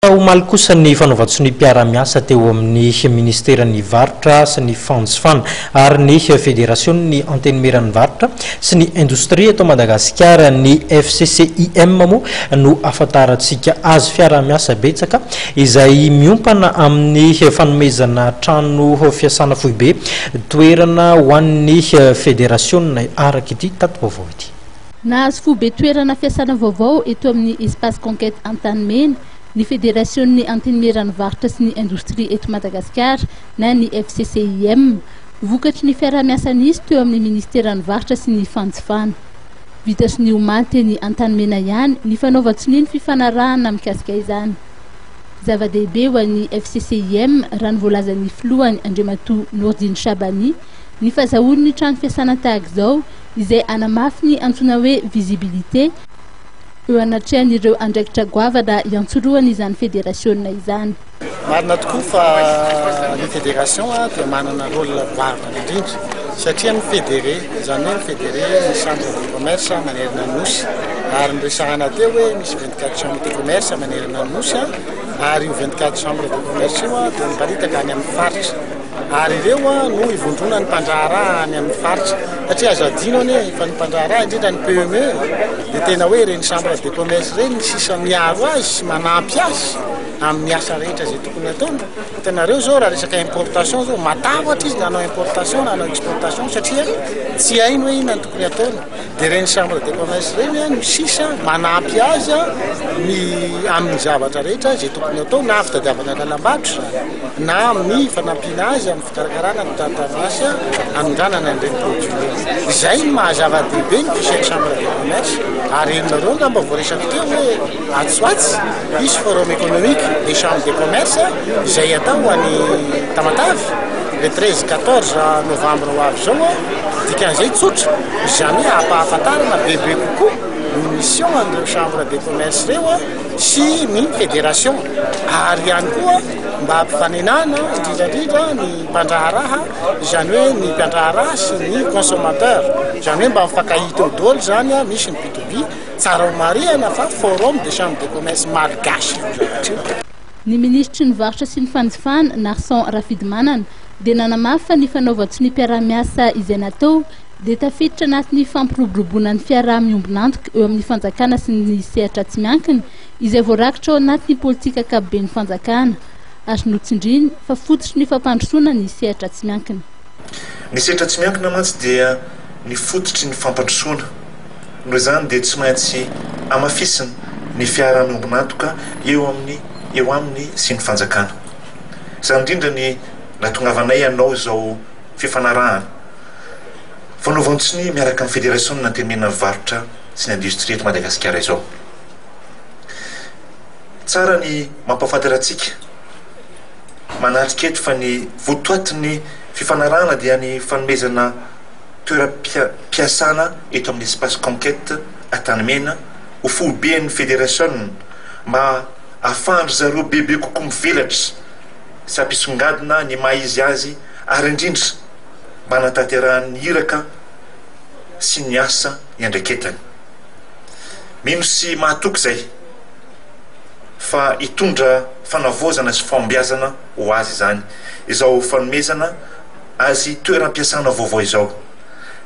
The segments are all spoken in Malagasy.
Omaly kosa ny fanaovan-tsonia mpiara-miasa teo amin'ny minisiteran'ny Varotra sy ny Fanjifana ary ny Federasionin'ny Antenimieran'ny Varotra sy ny Indostria eto Madagasikara, ny FCCIM moa no ahafantarantsika azy. Fiaraha-miasa betsaka izay miompana amin'ny fanomezana trano fiasana foibe toerana ho an'ny federasionina araka ity tati-baovao ity. Nahazo foibe toerana fiasana vaovao eto amin'ny Espace Conquête Antanimena ny Federasionin'ny Antenimieran'ny Varotra sy ny Indostria eto Madagasikara na ny FCCIM, vokatry ny fiaraha-miasa nisy teo amin'ny Minisiteran'ny Varotra sy ny Fanjifana. Vita sonia omaly teny Antanimena ihany ny fanaovan-tsonia ny fifanarahana mikasika izany. Zava-dehibe ho an'ny FCCIM, raha ny voalazan'ny filohany Andriamatoa Nourdine Chabani, ny fazahoany ny trano fiasana tahaka izao izay hanamafy ny antsoina hoe visibilité eo anatrehan'ireo andraikitra goavana iantsorohany izany federasiona izany. Marina tokoa fa ny fédération dia manana rôle goavana indrindra satria mi-fédérer, izany hoe mi-fédérer ny chambre de commerce manerana ny Nosy ary noresahana teo hoe misy 24 chambres de commerce manerana ny Nosy ary io 24 chambres de commerce io dia miparitaka any amin'ny faritra. Ary ireo no ivondronan'ny mpandraharaha any amin'ny faritra. Satria azo adino anie fa ny mpandraharaha, indrindra ny PME, dia tena hoe ireny chambre de commerce ireny ny sisa miaro azy sy manampy azy amin'ny asa rehetra izay tokony hataony. Hitanareo izao raha resaka importation izao, matahotra izy na hanao importation na hanao exportation satria tsy hainy hoe inona no tokony hataony. Dia ireny chambre de commerce ireny no sisa manampy azy ny amin'ny zavatra rehetra izay tokony hatao na fitadiavana lalam-barotra izany na amin'ny fanampiana azy amin'ny fikarakarana ny taratasy hanondranana an'ireny produit ireny. Izay no maha zava-dehibe ny fisian'ny chambre de commerce ary henonareo angamba voaresaka teo hoe atsy ho atsy hisy forum économique des chambres de commerce izay hatao any Tamatave le 13 14 novembre ho avy izao. Dikan'izay tsotra, izany hoe hampahafantarana bebe kokoa ny mission an'ireo chambre de commerce ireo sy ny fédération ary ihany koa mba hampifanenana indrindra indrindra ny mpandraharaha, izany hoe ny mpiandraharaha sy ny consommateur, izany hoe mba mifankahita eo daholo izany, misy ny B to B, tsara ho marihana fa forum des chambres de commerce malgache io zavatra io. Ny minisitry ny varotra sy ny fanjifana, Narson Rafidimanana, dia nanamafy fa ny fanaovan-tsoniam-piaraha-miasa izay natao dia tafiditra anatin'ny fampiroboroboana ny fiaraha-miombon'antoka eo amin'ny fanjakana sy ny sehatra tsy miankina izay voarakitra ao anatin'ny politika ankapoben'ny fanjakana ary notsindriny fa fototry ny fampandrosoana ny sehatra tsy miankina. Ny sehatra tsy miankina mantsy dia ny fototry ny fampandrosoana. Noho izany dia tsy maintsy hamafisina ny fiaraha-miombon'antoka eo amin'ny eo aminy sy ny fanjakana. Izany indrindra ny nahatongavanay hanao izao fifanarahana fanaovan-tsonia miaraka amin'ny Federasionina Antenimieran'ny Varotra sy ny Indostria eto Madagasikara izao. Tsara ny mampahafantatra antsika manatrika eto fa ny votoatin'ny fifanarahana dia ny fanomezana toeram-piasana eto amin'ny Espace Conquête Antanimena ho foiben'ny federasiona mba ahafahan-dry zareo bebe kokoa mivelatra sy hampisongadina ny maha izy azy ary indrindra mba hanatanterahany ny iraka sy ny asa iandraiketany. Mino sy mahatoky izay fa hitondra fanavaozana sy fahombiazana ho azy izany izao fanomezana azy toeram-piasana vaovao izao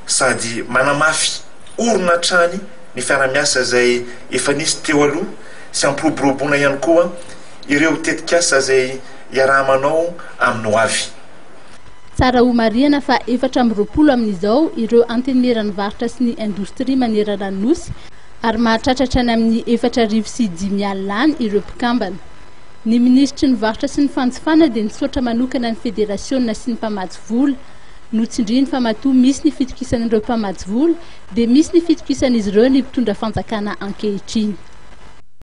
sady manamafy orina hatrany ny fiarahamiasa izay efa nisy teo aloha sy hampiroboroboana ihany koa ireo tetikasa izay iaraha-manao amin'ny ho avy. Tsara ho marihana fa 24 amin'izao ireo antenimieran'ny varotra sy ny indostria manerana ny Nosy ary mahatratra hatrany amin'ny 5005 any ireo mpikambana. Ny minisitry ny varotra sy ny fanjifana dia nisaotra manokana ny federasiona sy ny mpamatsy vola. Notsindriany fa matoa misy ny fitokisan'ireo mpamatsy vola dia misy ny fitokisan'izy ireo ny mpitondra fanjakana ankehitriny.